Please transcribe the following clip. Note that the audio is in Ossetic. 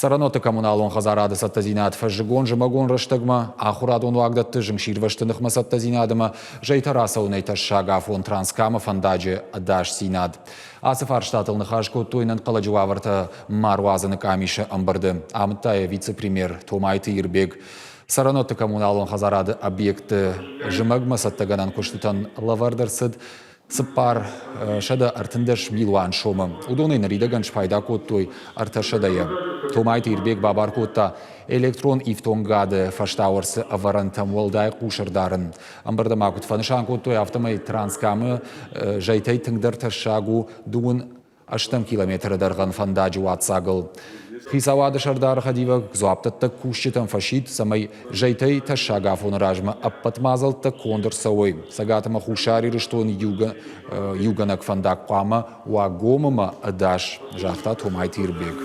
Цӕрӕнуӕтты коммуналон хӕдзарады цӕттӕдзинад фӕззыгон-зымӕгон рӕстӕгмӕ, ахуырадон уагдӕтты зынгсирвӕзты ныхмӕ цӕттӕдзинад ӕмӕ зӕйтӕ рацӕуынӕй тӕссаг афон Транскамы фӕндаджы ӕдасдзинад. Ацы фарстатыл ныхас кодтой ӕнӕнхъӕлӕджы уавӕртӕ ма руадзыны къамисы ӕмбырды, амыдта йӕ вице-премьер Томайты Ирбег. Цӕрӕнуӕтты коммуналон хӕдзарады объектты зымӕгмӕ цӕттӕгӕнӕн куыстытӕн лӕвӕрд ӕрцыд 413 милуан сомы. Уыдонӕй ныридӕгӕн спайда кодтой ӕртӕсӕдӕйӕ. Томайты Ирбег бабар кодта электрон ифтонгады фӕстауӕрцы ӕвӕрӕнтӕм уӕлдай хъус ӕрдарын. Ӕмбырды ма куыд фӕнысан кодтой, афтӕмӕй Транскамы зӕйтӕй тынгдӕр тӕссаг у дыууын ӕстӕм километры дӕргъӕн фӕндаджы уаццагыл. Хицауады сӕрдары хӕдивӕг дзуапдӕттӕг кусджытӕм фӕсидт, цӕмӕй зӕйтӕй тӕссаг афоны размӕ ӕппӕт мадзӕлттӕ конд ӕрцӕуой. Цӕгат ӕмӕ Хуссар Ирыстон иугӕнӕг фӕндаг хъуамӕ уа гом ӕмӕ ӕдас, загъта Томайты Ирбег.